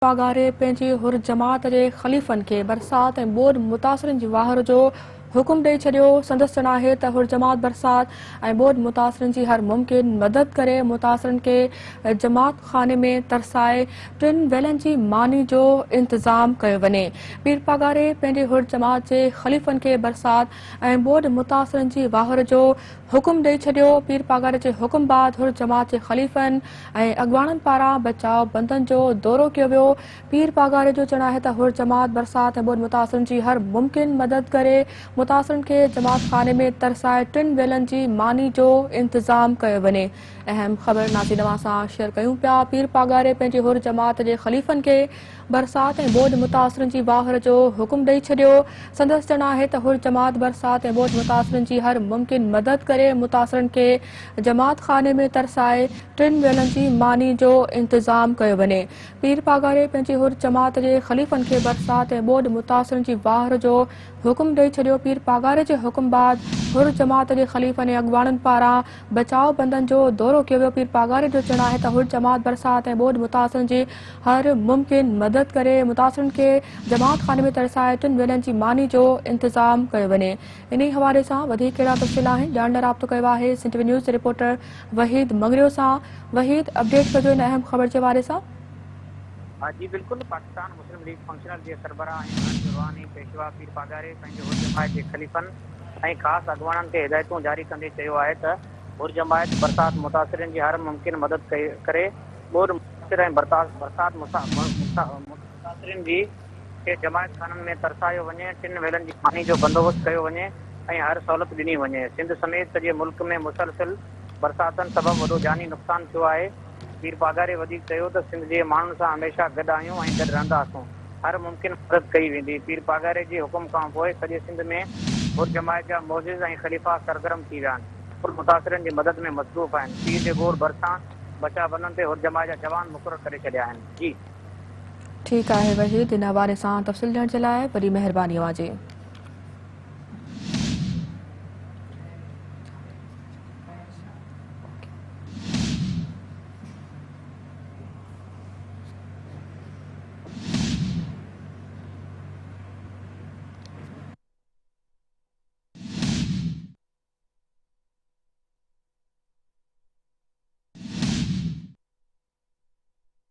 پاڳاري پنهنجي حر جماعت جي خليفن کي برسات ۽ ٻوڏ متاثرن جي واهر جو حڪم ڏئي ڇڏيو. سندس چوڻ آهي ته حر جماعت برسات ۽ ٻوڏ متاثرن جي هر ممڪن مدد ڪري، متاثرن کي جماعت خاني ۾ ترسائي ٽن ويلن جي ماني جو انتظام ڪيو وڃي. پير پاڳاري پنهنجي حر جماعت جي خليفن کي برسات ۽ ٻوڏ متاثرن جي واهر جو حڪم ڏئي ڇڏيو. پير پاڳاري جي حڪم بعد حر جماعت جي خليفن ۽ اڳواڻن پاران بچاء بندن جو دورو ڪيو ويو. پير پاڳاري جو چوڻ آهي ته حر جماعت برسات ۽ ٻوڏ متاثرن جي هر ممڪن مدد ڪري، متاثرن کي جماعت خاني ۾ ترسائي ٽن ويلن جي ماني جو انتظام ڪيو وڃي. اهم خبر ناظرين اوهان سان شيئر ڪيون پيا، پير پاڳاري پنهنجي حر جماعت جي خليفن کي برسات ۽ ٻوڏ متاثرن جي واهر جو حڪم ڏئي ڇڏيو. سندس چوڻ آهي ته حر جماعت برسات ۽ ٻوڏ متاثرن جي هر ممڪن مدد ڪري، متاثرن کي جماعت خاني ۾ ترسائي ٽن ويلن جي ماني جو انتظام ڪيو وڃي. پير پاڳاري پنهنجي حر جماعت جي خليفن کي برسات ۽ ٻوڏ متاثرن جي واهر جو حڪم ڏئي ڇڏيو. پير پاڳاري جي حڪم بعد حر جماعت جي خليفن ۽ اڳواڻن پاران بچاء بندن جو دورو ڪيو ويو. پير پاڳاري جو چوڻ آهي ته حر جماعت برسات ۽ ٻوڏ متاثرن جي هر ممڪن مدد ڪري، متاثرن کي جماعت خاني ۾ ترسائي ٽن ويلن جي ماني جو انتظام ڪيو وڃي. انهي حوالي سان وڌيڪ ڪهڙا تفصيل آهن ڄاڻڻ لاء رابطو ڪيو آهي سنڌ ٽي وي نيوز جي رپورٽر وحيد مڱريو سان. وحيد اپڊيٽ ڪجو ان اهم خبر جي حوالي سان. ها جي بلڪل پاڪستان مسلم ليگ فنڪشنل جي سربراهه ۽ انهن جو روحاني پيشوا پير پاڳاري پنهنجي حر جماعت جي خليفن ۽ خاص اڳواڻن کي هدايتون جاري ڪندي چيو آهي ته حر جماعت برسات متاثرين جي هر ممڪن مدد ڪري ٻوڏ متاثر ۽ برسات متاثرين جي کي جماعت خانن ۾ ترسايو وڃي، ٽن ويلن جي ماني جو بندوبست ڪيو وڃي ۽ هر سهولت ڏني وڃي. سنڌ سميت سڄي ملڪ ۾ مسلسل برساتن سبب وڏو جاني نقصان ٿيو آهي. پير پاڳاري وڌيڪ چيو ته سنڌ جي ماڻهن سان هميشه گڏ آهيون ۽ گڏ رهنداسون، هر ممڪن مدد ڪئي ويندي. پير پاڳاري جي حڪم کانپوء سڄي سنڌ ۾ حر جماعت جا معزز ۽ خليفا سرگرم ٿي ويا آهن، حر متاثرن جي مدد ۾ مصروف آهن. پير جي گوڙ ڀرسان بچاء بندن تي حر جماعت جا جوان مقرر ڪري ڇڏيا آهن. جي. ٺيڪ آهي وحيد ان حوالي سان تفصيل ڏيڻ جي لاء وڏي مهرباني اوهان جي.